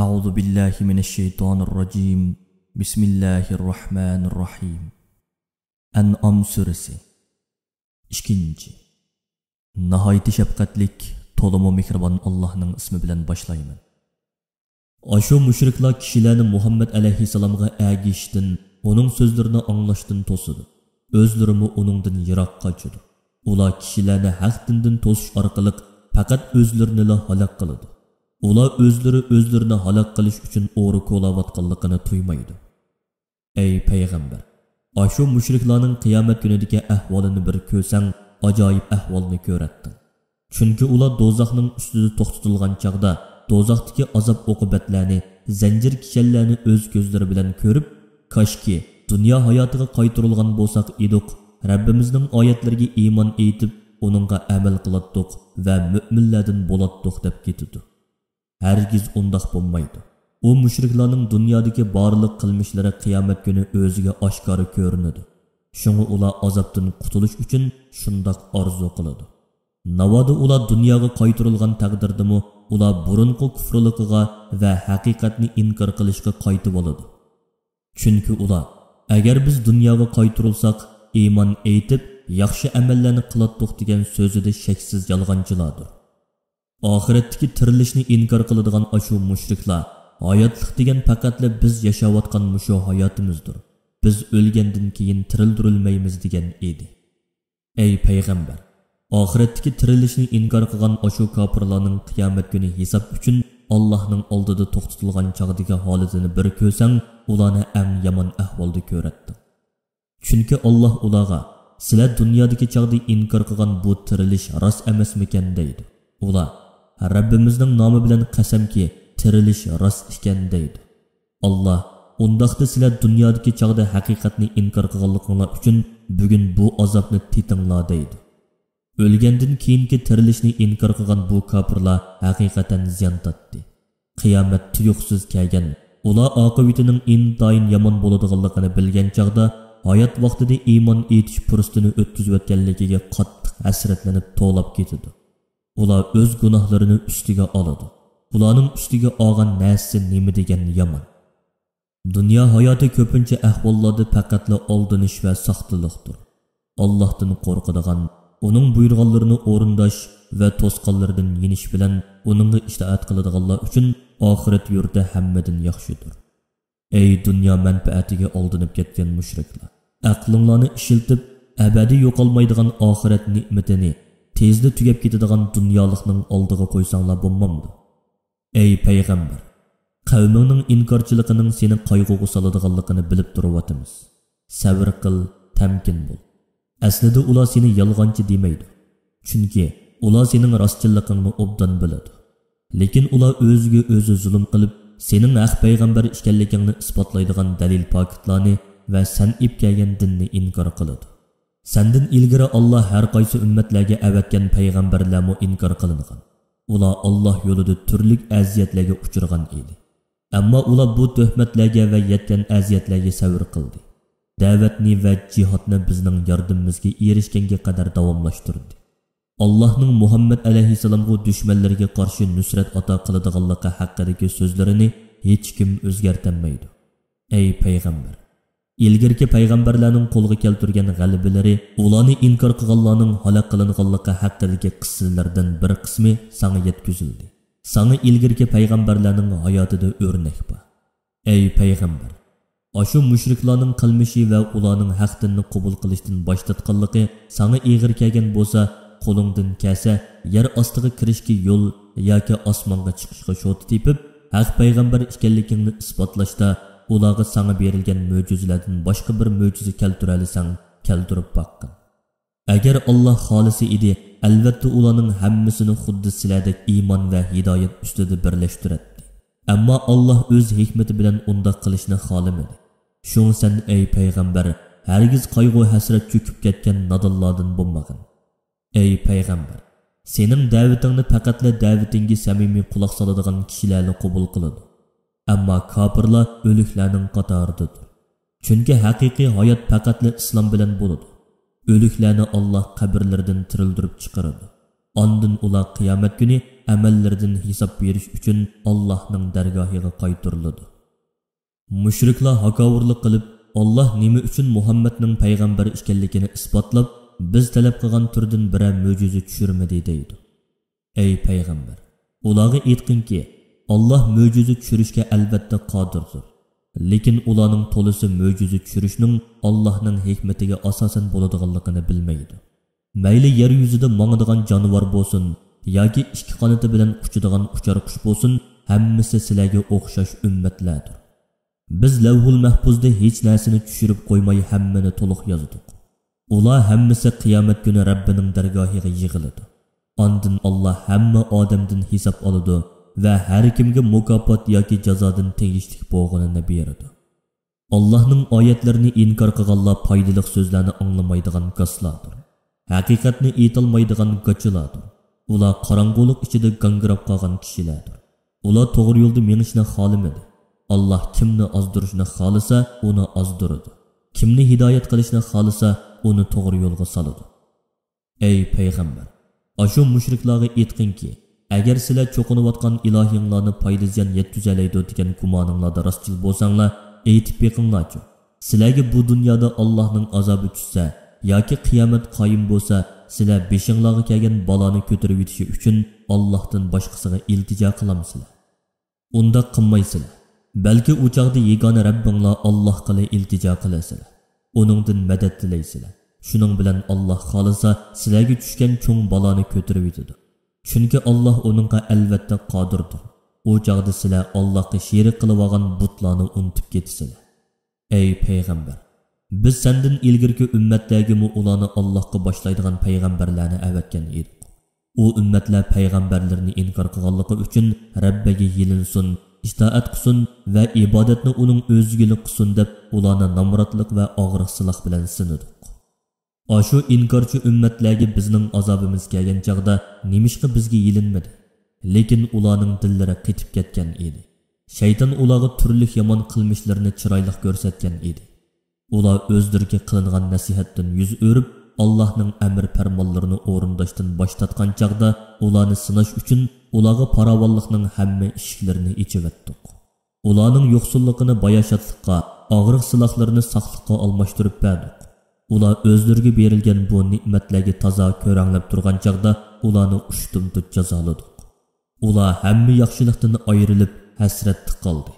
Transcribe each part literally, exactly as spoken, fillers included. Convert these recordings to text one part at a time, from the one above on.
أعوذ بالله من الشيطان الرجيم. بسم الله الرحمن الرحيم. ئەنئام سۈرىسى. ئىككىنچى. ناھايىتى شەپقەتلىك، تولىمۇ مېھرىبان ئاللاھنىڭ ئىسمى بىلەن باشلايمەن. ئاشۇ مۇشرىكلار كىشىلەرنى مۇھەممەد ئەلەيھىسسالامغا ئەگىشىشتىن، ئۇنىڭ سۆزلىرىنى ئاڭلاشتىن توسىدۇ. ئۆزلىرىمۇ ئۇنىڭدىن يىراق قاچىدۇ. ئۇلار كىشىلەرنى ھەق دىندىن توسۇش ئارقىلىق پەقەت ئۆزلىرىنىلا ھالاك قىلىدۇ. ئۇلار ئۆزلىرى ئۆزلىرىنى ھالاك قىلىش ئۈچۈن ئورا كولاۋاتقانلىقىنى تۇيمايدۇ. ئەي پەيغەمبەر، ئاشۇ مۇشرىكلارنىڭ قىيامەت كۈنىدىكى ئەھۋالىنى بىر كۆرسەڭ، ئاجايىپ ئەھۋالنى كۆرەتتىڭ. چۈنكى ئۇلار دوزاخنىڭ ئۈستىدە توختىتىلغان چاغدا، دوزاختىكى ئازاب-ئوقۇبەتلەرنى، زەنجىر-كىشەنلەرنى ئۆز كۆزلىرى بىلەن كۆرۈپ، كاشكى، دۇنيا ھاياتىغا قايتۇرۇلغان بولساق ئىدۇق، رەببىمىزنىڭ ئايەتلىرىگە ئىمان ئېيتىپ، ئۇنىڭغا ئەمەل قىلاتتۇق ۋە مۆمىنلەردىن بولاتتۇق، دەپ كېتىدۇ. ھەرگىز ئۇنداق بولمايدۇ. ئۇ مۇشرىكلارنىڭ دۇنيادىكى بارلىق قىلمىشلىرى قىيامەت كۈنى ئۆزىگە ئاشكارا كۆرۈنىدۇ. شۇڭا ئۇلار ئازابتىن قۇتۇلۇش ئۈچۈن شۇنداق ئارزۇ قىلىدۇ. ناۋادا ئۇلار دۇنياغا قايتۇرۇلغان تەقدىردىمۇ، ئۇلار بۇرۇنقى كۇفرلۇقىغا ۋە ھەقىقەتنى ئىنكار قىلىشقا قايتىۋالىدۇ. چۈنكى ئۇلار، ئەگەر بىز دۇنياغا قايتۇرۇلساق، ئىمان ئېيتىپ، ياخشى ئەمەللەرنى قىلاتتۇق دېگەن سۆزىدە شەكسىز يالغانچىلاردۇر. ئاخىرەتتىكى تىرىلىشنى ئىنكار قىلىدىغان ئاشۇ مۇشرىكلار، ھاياتلىق دېگەن پەقەتلا بىز ياشاۋاتقان مۇشۇ ھاياتىمىزدۇر. بىز ئۆلگەندىن كېيىن تىرىلدۈرۈلمەيمىز، دېگەن ئىدى. ئەي پەيغەمبەر، ئاخىرەتتىكى تىرىلىشنى ئىنكار قىلغان ئاشۇ كاپىرلارنىڭ قىيامەت كۈنى ھېساب ئۈچۈن ئاللاھنىڭ ئالدىدا توختىتىلغان چاغدىكى ھالىتىنى بىر كۆرسەڭ، ئۇلارنى ئەڭ يامان ئەھۋالدا كۆرەتتىڭ. چۈنكى ئاللاھ ئۇلارغا، سىلەر دۇنيادىكى چاغدا ئىنكار قىلغان بۇ تىرىلىش راست ئەمەسمىكەن؟ دەيدۇ. ئۇلار، رەببىمىزنىڭ نامى بىلەن قەسەمكى، تىرىلىش راست ئىكەن، دەيدۇ. ئاللاھ، ئۇنداقتا سىلەر دۇنيادىكى چاغدا ھەقىقەتنى ئىنكار قىلغانلىقىڭلار ئۈچۈن بۈگۈن بۇ ئازابنى تېتىڭلار، دەيدۇ. ئۆلگەندىن كېيىنكى تىرىلىشنى ئىنكار قىلغان بۇ كاپىرلار ھەقىقەتەن زىيان تارتتى. قىيامەت تۇيۇقسىز كەلگەن، ئۇلار ئاقىۋىتىنىڭ ئىنتايىن يامان بولىدىغانلىقىنى بىلگەن چاغدا، ھايات ۋاقتىدا ئىمان ئېيتىش پۇرسىتىنى ئۆتكۈزۈۋەتكەنلىكىگە قاتتىق ھەسرەتلىنىپ توۋلاپ كېتىدۇ. ئۇلار ئۆز گۇناھلىرىنى ئۈستىگە ئالىدۇ. ئۇلارنىڭ ئۈستىگە ئالغان نەرسىسى نېمە دېگەن يامان! دۇنيا ھاياتى كۆپىنچە ئەھۋاللاردا پەقەتلا ئالدىنىش ۋە ساختىلىقتۇر. ئاللاھتىن قورقىدىغان، ئۇنىڭ بۇيرۇغانلىرىنى ئورۇنداش ۋە توسقانلىرىدىن يېنىش بىلەن ئۇنىڭغا ئىتائەت قىلىدىغانلار ئۈچۈن ئاخىرەت يۇرتى ھەممىدىن ياخشىدۇر. ئەي دۇنيا مەنپەئەتىگە ئالدىنىپ كەتكەن مۇشرىكلار! ئەقلىڭلارنى ئىشلىتىپ، ئەبەدىي يوقالمايدىغان ئاخىرەت نېمىتىنى تېزلا تۈگەپ كېتىدىغان دۇنيالىقنىڭ ئالدىغا قويساڭلار بولمامدۇ؟ ئەي پەيغەمبەر! قەۋمىڭنىڭ ئىنكارچىلىقىنىڭ سېنى قايغۇغا سالىدىغانلىقىنى بىلىپ تۇرۇۋاتىمىز. سەۋر قىل، تەمكىن بول. ئەسلىدە ئۇلار سېنى يالغانچى دېمەيدۇ. چۈنكى ئۇلار سېنىڭ راستچىللىقىڭنى ئوبدان بىلىدۇ. لېكىن ئۇلار ئۆزىگە ئۆزى زۇلۇم قىلىپ، سېنىڭ ھەق پەيغەمبەر ئىكەنلىكىڭنى ئىسپاتلايدىغان دەلىل-پاكىتلارنى ۋە سەن ئېلىپ كەلگەن دىننى ئىنكار قىلىدۇ. سەندىن ئىلگىرى ئاللاھ ھەر قايسى ئۈممەتلەرگە ئەۋەتكەن پەيغەمبەرلەرمۇ ئىنكار قىلىنغان. ئۇلار ئاللاھ يولىدا تۈرلۈك ئەزىيەتلەرگە ئۇچرىغان ئىدى. ئەمما ئۇلار بۇ تۆھمەتلەرگە ۋە يەتكەن ئەزىيەتلەرگە سەۋر قىلدى. دەۋەتنى ۋە جىھادنى بىزنىڭ ياردىمىمىزگە ئېرىشكەنگە قەدەر داۋاملاشتۇردى. ئاللاھنىڭ مۇھەممەد ئەلەيھىسسالامغا دۈشمەنلىرىگە قارشى نۇسرەت ئاتا قىلىدىغانلىقى ھەققىدىكى سۆزلىرىنى ھېچكىم ئۆزگەرتەلمەيدۇ. ئەي پەيغەمبەر! ئىلگىرىكى پەيغەمبەرلەرنىڭ قولغا كەلتۈرگەن غەلىبىلىرى، ئۇلارنى ئىنكار قىلغانلارنىڭ ھالاك قىلىنغانلىقى ھەققىدىكى قىسسىلەردىن بىر قىسمى ساڭا يەتكۈزۈلدى. ساڭا ئىلگىرىكى پەيغەمبەرلەرنىڭ ھاياتىدا ئۆرنەك بار. ئەي پەيغەمبەر! ئاشۇ مۇشرىكلارنىڭ قىلمىشى ۋە ئۇلارنىڭ ھەق دىننى قوبۇل قىلىشتىن باش تارتقانلىقى ساڭا ئېغىر كەلگەن بولسا، قولۇڭدىن كەلسە، يەر ئاستىغا كىرىشكە يول ياكى ئاسمانغا چىقىشقا شوتا تېپىپ، ھەق پەيغەمبەر ئىكەنلىكىڭنى ئىسپاتلاشتا، ئۇلارغا ساڭا بېرىلگەن مۆجىزىلەردىن باشقا بىر مۆجىزە كەلتۈرەلىسەڭ، كەلتۈرۈپ باققىن. ئەگەر ئاللاھ خالىسا ئىدى، ئەلۋەتتە ئۇلارنىڭ ھەممىسىنى خۇددى سىلەردەك ئىمان ۋە ھىدايەت ئۈستىدە بىرلەشتۈرەتتى. ئەمما ئاللاھ ئۆز ھېكمىتى بىلەن ئۇنداق قىلىشنى خالىمىدى. شۇڭا سەن، ئەي پەيغەمبەر، ھەرگىز قايغۇ-ھەسرەت چۆكۈپ كەتكەن نادانلاردىن بولمىغىن. ئەي پەيغەمبەر! سېنىڭ دەۋىتىڭنى پەقەتلا دەۋىتىڭگە سەمىمىي قۇلاق سالىدىغان كىشىلەرلا قوبۇل قىلىدۇ. ئەمما كاپىرلار ئۆلۈكلەرنىڭ قاتارىدىدۇر. چۈنكى ھەقىقىي ھايات پەقەتلا ئىسلام بىلەن بولىدۇ. ئۆلۈكلەرنى ئاللاھ قەبرىلىرىدىن تىرىلدۈرۈپ چىقىرىدۇ. ئاندىن ئۇلار قىيامەت كۈنى ئەمەللىرىدىن ھېساب بېرىش ئۈچۈن ئاللاھنىڭ دەرگاھىغا قايتۇرۇلىدۇ. مۇشرىكلار ھاكاۋۇرلۇق قىلىپ، ئاللاھ نېمە ئۈچۈن مۇھەممەدنىڭ پەيغەمبەر ئىكەنلىكىنى ئىسپاتلاپ، بىز تەلەپ قىلغان تۈردىن بىرەر مۆجىزە چۈشۈرمىدى دەيدۇ. ئەي پەيغەمبەر، ئۇلارغا ئېيتقىنكى، ئاللاھ مۆجىزە چۈشۈرۈشكە ئەلۋەتتە قادىردۇر. لېكىن ئۇلارنىڭ تولىسى مۆجىزە چۈشۈرۈشنىڭ ئاللاھنىڭ ھېكمىتىگە ئاساسەن بولىدىغانلىقىنى بىلمەيدۇ. مەيلى يەر يۈزىدە ماڭىدىغان جانىۋار بولسۇن ياكى ئىككى قانىتى بىلەن ئۇچىدىغان ئۇچار قۇش بولسۇن، ھەممىسى سىلەرگە ئوخشاش ئۈممەتلەردۇر. بىز لەۋھۇل مەھپۇزدا ھېچ نەرسىنى چۈشۈرۈپ قويماي ھەممىنى تولۇق يازدۇق. ئۇلار ھەممىسى قىيامەت كۈنى رەببىنىڭ دەرگاھىغا يىغىلىدۇ. ئاندىن ئاللاھ ھەممە ئادەمدىن ھېساب ئالىدۇ ۋە ھەر كىمگە مۇكاپات ياكى جازادىن تېگىشلىك بولغىنىنى بېرىدۇ. ئاللاھنىڭ ئايەتلىرىنى ئىنكار قىلغانلار پايدىلىق سۆزلەرنى ئاڭلىمايدىغان گاسلاردۇر. ھەقىقەتنى ئېيتالمايدىغان گاچىلاردۇر. ئۇلار قاراڭغۇلۇق ئىچىدە گاڭگىراپ قالغان كىشىلەردۇر. ئۇلار توغرا يولدا مېڭىشنى خالىمىدى. ئاللاھ كىمنى ئازدۇرۇشنى خالىسا، ئۇنى ئازدۇرىدۇ. كىمنى ھىدايەت قىلىشنى خالىسا، ئۇنى توغرا يولغا سالىدۇ. ئەي پەيغەمبەر، ئاشۇ مۇشرىكلارغا ئېيتقىنكى، ئەگەر سىلەر چوقۇنۇۋاتقان ئىلاھىڭلارنى پايدا زىيان يەتكۈزەلەيدۇ دېگەن گۇمانىڭلاردا راستچىل بولساڭلار، ئېيتىپ بېقىڭلارچۇ، سىلەرگە بۇ دۇنيادا ئاللاھنىڭ ئازابى چۈشسە ياكى قىيامەت قايىم بولسا، سىلەر بېشىڭلارغا كەلگەن بالانى كۆتۈرۈۋېتىشى ئۈچۈن ئاللاھتىن باشقىسىغا ئىلتىجا قىلامسىلەر؟ ئۇنداق قىلمايسىلەر. بەلكى ئۇ چاغدا يېگانە رەببىڭلار ئاللاھقىلا ئىلتىجا قىلىسىلەر. ئۇنىڭدىن مەدەت تىلەيسىلەر. شۇنىڭ بىلەن ئاللاھ خالىسا، سىلەرگە چۈشكەن چوڭ بالانى كۆتۈرۈۋېتىدۇ. چۈنكى ئاللاھ ئۇنىڭغا ئەلۋەتتە قادىردۇر. ئۇ چاغدا سىلەر ئاللاھقا شېرىك قىلىۋالغان بۇتلارنى ئۇنتۇپ كېتىسىلەر. ئەي پەيغەمبەر، بىز سەندىن ئىلگىرىكى ئۈممەتلەرگىمۇ ئۇلارنى ئاللاھقا باشلايدىغان پەيغەمبەرلەرنى ئەۋەتكەن ئىدۇق. ئۇ ئۈممەتلەر پەيغەمبەرلىرىنى ئىنكار قىلغانلىقى ئۈچۈن رەببىگە يېلىنسۇن، ئىتائەت قىلسۇن ۋە ئىبادەتنى ئۇنىڭ ئۆزىگىلا قىلسۇن دەپ، ئۇلارنى نامراتلىق ۋە ئاغرىقسىزلىق بىلەن سىنىدۇق. ئاشۇ ئىنكارچى ئۈممەتلەرگە بىزنىڭ ئازابىمىز كەلگەن چاغدا نېمىشقا بىزگە يېلىنمىدى؟ لېكىن ئۇلارنىڭ دىللىرى قېتىپ كەتكەن ئىدى. شەيتان ئۇلارغا تۈرلۈك يامان قىلمىشلىرىنى چىرايلىق كۆرسەتكەن ئىدى. ئۇلار ئۆزلىرىگە قىلىنغان نەسىھەتتىن يۈز ئۆرۈپ، ئاللاھنىڭ ئەمر پەرمانلىرىنى ئورۇنداشتىن باش تارتقان چاغدا، ئۇلارنى سىناش ئۈچۈن ئۇلارغا پاراۋانلىقنىڭ ھەممە ئىشىكلىرىنى ئېچىۋەتتۇق. ئۇلارنىڭ يوقسۇللۇقىنى باياشاتلىققا، ئاغرىق-سىلاقلىرىنى ساقلىققا ئالماشتۇرۇپ بەردۇق. ئۇلار ئۆزلىرىگە بېرىلگەن بۇ نېمەتلەرگە تازا كۆرەڭلەپ تۇرغان چاغدا، ئۇلارنى ئۇشتۇمتۇت جازالىدۇق. ئۇلار ھەممە ياخشىلىقتىن ئايرىلىپ، ھەسرەتتە قالدى.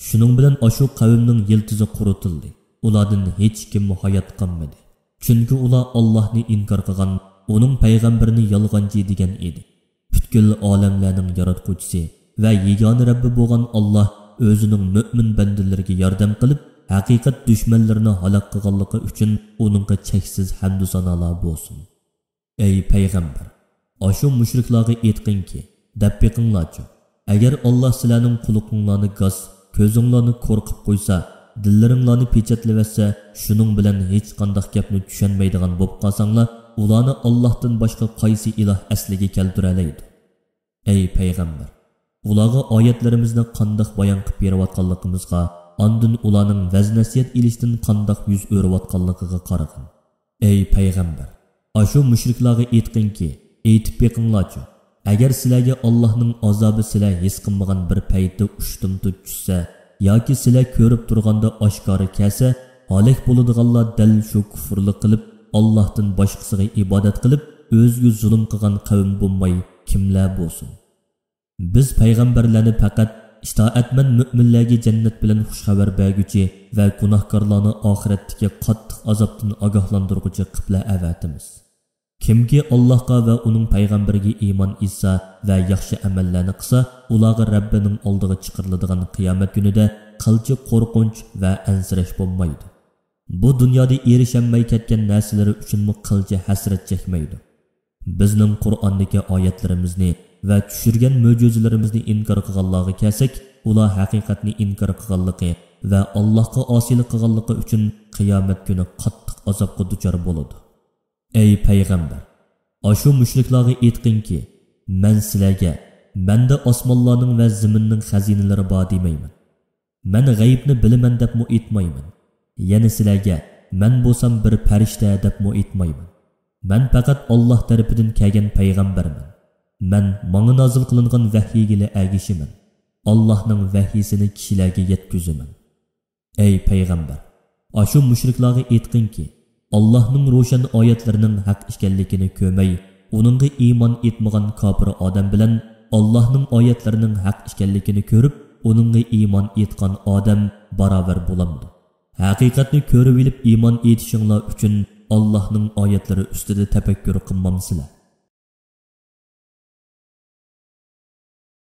شۇنىڭ بىلەن ئاشۇ قەۋمنىڭ يىلتىزى قۇرۇتۇلدى. ئۇلاردىن ھېچكىم ھايات قالمىدى. چۈنكى ئۇلار ئاللاھنى ئىنكار قىلغان، ئۇنىڭ پەيغەمبىرىنى يالغانچى دېگەن ئىدى. پۈتكۈل ئالەملەرنىڭ ياراتقۇچىسى ۋە يېگانە رەببى بولغان ئاللاھ ئۆزىنىڭ مۆمىن بەندىلىرىگە ياردەم قىلىپ، ھەقىقەت دۈشمەنلىرىنى ھالاك قىلغانلىقى ئۈچۈن ئۇنىڭغا چەكسىز ھەمدۇ سانالار بولسۇن. ئەي پەيغەمبەر، ئاشۇ مۇشرىكلارغا ئېيتقىنكى، دەپ بېقىڭلارچۇ، ئەگەر ئاللاھ سىلەرنىڭ قۇلىقىڭلارنى گاس، كۆزۈڭلارنى كور قىپ قويسا، دىللىرىڭلارنى پېچەتلىۋەتسە، شۇنىڭ بىلەن ھېچقانداق گەپنى چۈشەنمەيدىغان بولۇپ قالساڭلار، ئۇلارنى ئاللاھتىن باشقا قايسى ئىلاھ ئەسلىگە كەلتۈرەلەيدۇ؟ ئەي پەيغەمبەر، ئۇلارغا ئايەتلىرىمىزنى قانداق بايان قىپ بېرىۋاتقانلىقىمىزغا، ئاندىن ئۇلارنىڭ ۋەز-نەسىھەت ئېلىشتىن قانداق يۈز ئۆرۈۋاتقانلىقىغا قارىغىن. ئەي پەيغەمبەر، ئاشۇ مۇشرىكلارغا ئېيتقىنكى، ئېيتىپ بېقىڭلارچۇ، ئەگەر سىلەرگە ئاللاھنىڭ ئازابى سىلەر ھېس قىلمىغان بىر پەيتتە ئۇشتۇمتۇت چۈشسە ياكى سىلەر كۆرۈپ تۇرغاندا ئاشكارا كەلسە، ھالاك بولىدىغانلار دەل شۇ كۇفرلۇق قىلىپ، ئاللاھتىن باشقىسىغا ئىبادەت قىلىپ، ئۆزىگە زۇلۇم قىلغان قەۋم بولماي كىملەر بولسۇن؟ بىز پەيغەمبەرلەرنى پەقەت ئىتائەتمەن مۆمىنلەرگە جەننەت بىلەن خۇش خەۋەر بەرگۈچى ۋە گۇناھكارلارنى ئاخىرەتتىكى قاتتىق ئازابتىن ئاگاھلاندۇرغۇچى قىپلا ئەۋەتىمىز. كىمكى ئاللاھقا ۋە ئۇنىڭ پەيغەمبىرىگە ئىمان ئېيتسا ۋە ياخشى ئەمەللەرنى قىلسا، ئۇلارغا رەببىنىڭ ئالدىغا چىقىرىلىدىغان قىيامەت كۈنىدە قىلچە قورقۇنچ ۋە ئەنسىرەش بولمايدۇ. بۇ دۇنيادا ئېرىشەلمەي كەتكەن نەرسىلىرى ئۈچۈنمۇ قىلچە ھەسرەت چەكمەيدۇ. بىزنىڭ قۇرئاندىكى ئايەتلىرىمىزنى ۋە چۈشۈرگەن مۆجىزىلىرىمىزنى ئىنكار قىلغانلارغا كەلسەك، ئۇلار ھەقىقەتنى ئىنكار قىلغانلىقى ۋە ئاللاھقا ئاسىيلىق قىلغانلىقى ئۈچۈن قىيامەت كۈنى قاتتىق ئازابقا دۇچار بولىدۇ. ئەي پەيغەمبەر، ئاشۇ مۇشرىكلارغا ئېيتقىنكى، مەن سىلەرگە، مەندە ئاسمانلارنىڭ ۋە زېمىننىڭ خەزىنىلىرى بار دېمەيمەن. مەن غەيىبنى بىلىمەن دەپمۇ ئېيتمايمەن. يەنە سىلەرگە، مەن بولسام بىر پەرىشتە دەپمۇ ئېيتمايمەن. مەن پەقەت ئاللاھ تەرىپىدىن كەلگەن پەيغەمبەرمەن. مەن ماڭا نازىل قىلىنغان ۋەھىيگىلا ئەگىشىمەن. ئاللاھنىڭ ۋەھىيسىنى كىشىلەرگە يەتكۈزىمەن. ئەي پەيغەمبەر، ئاشۇ مۇشرىكلارغا ئېيتقىنكى، ئاللاھنىڭ روشەن ئايەتلىرىنىڭ ھەق ئىكەنلىكىنى كۆرمەي، ئۇنىڭغا ئىمان ئېيتمىغان كاپىر ئادەم بىلەن ئاللاھنىڭ ئايەتلىرىنىڭ ھەق ئىكەنلىكىنى كۆرۈپ، ئۇنىڭغا ئىمان ئېيتقان ئادەم باراۋەر بولامدۇ؟ ھەقىقەتنى كۆرۈۋېلىپ ئىمان ئېيتىشىڭلار ئۈچۈن ئاللاھنىڭ ئايەتلىرى ئۈستىدە تەپەككۇر قىلمامسىلەر؟